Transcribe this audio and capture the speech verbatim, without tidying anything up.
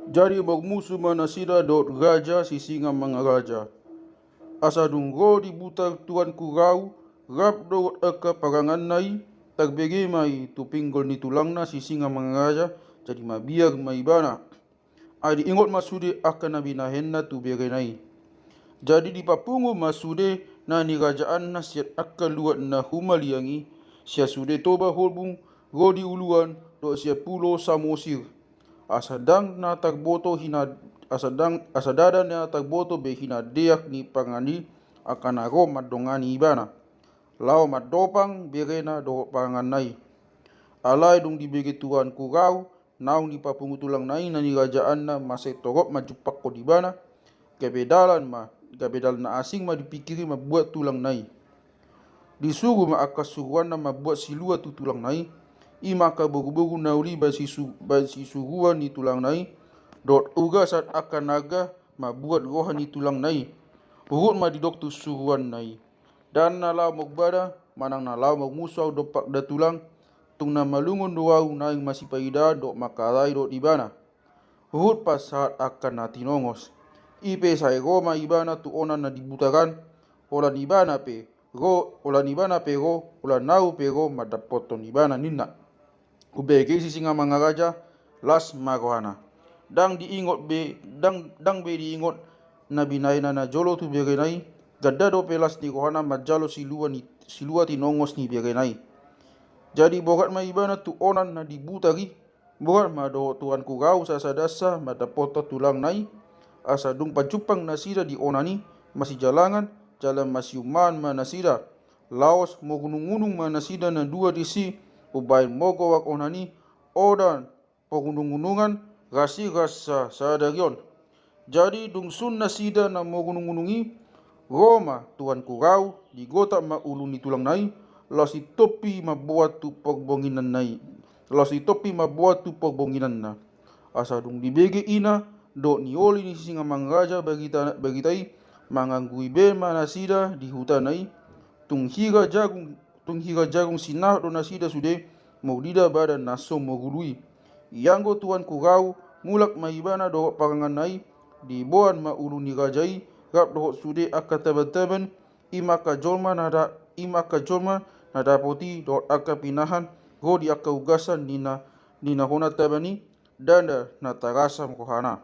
Jadi marmusu ma nasida dohot raja Sisingamangaraja. Asa dung ro di butar tuanku rau rap dohot angka paranganna i, tarbege ma i tu pinggol ni tulangna Sisingamangaraja, jadi mabiar ma ibana. Ai diingot ma sude angka na binahenna tu berena i. Jadi dipapungu ma sude na nirajaanna sian angka luat na humaliang i, sian sude Toba Holbung ro di uluan dohot sian Pulo Samosir. Asa ndang na tarboto hina, asa ndang, asa ndada na tarboto be hinadeak ni parangan i angka na ro mandongani ibana, laho mandopang berena dohot paranganna i. Alai dung dibege tuanku rau naung dipapungu tulangna i na nirajaanna, masa i torop manjumpangkon ibana, gabe dalan ma, gabe dalan na asing ma dipingkiri mambuat tulangna i. Disuru ma angka suruanna mambuat silua tu tulangna i, i ma angka boruboru na uli baen sisu-, baen sisuruan ni tulangna i, dohot uga sahat angka naga mambuat roha ni tulangna i. Huhut ma didok tu suruanna i: Ndang na laho marbada manang na laho marmusu ahu dompak datulang, tung na malungun do ahu naeng masipaidaan dohot mangkatai dohot ibana. Huhut pasahat angka na tinongos. I pe sai ro ma ibana tu onan na di butar an, holan ibana pe ro, holan ibana pe ro, holan ahu pe ro mandapothon ibana, ninna. Hubege Sisingamangaraja las ma rohana. Ndang diingot be, ndang, ndang be diingot na binahenna na jolo tu berena i, ganda dope las ni rohana manjalo silua ni, silua tinongos ni berena i. Jadi borhat ma ibana tu onan na di butar i, borhat ma dohot tuanku rau sasadansa mandapothon tulangna i. Asa dung pajumpang nasida di onan i, masijalangan jala masiumaan ma nasida. Laos marunungunung ma nasida na dua disi, umbahen magoar onan i, onan parunungunungan, rasirasa sadari on. Jadi dung sun nasida na marunungunung i, ro ma tuanku rau, digotap ma ulu ni tulangna i, laos ditompi mamboan tu parbonginanna i, laos ditompi mamboan tu parbonginanna. Asa dung dibege ina dohot nioli ni Sisingamangaraja barita, barita i, manganggui be ma nasida di hutana i. Tung hira jagung, tung hira jagung sinahot do nasida sude, molo dida badan na so marulu i. Ianggo tuanku rau, mulak ma ibana dohot paranganna i, diboan ma ulu ni raja i, rap dohot sude angka tabantaban, i ma angka jolma na da-, i ma angka jolma na dapot i dohot angka pinahan, ro di angka ugasan ni na, ni na hona taban i, ndada na tarasam rohana.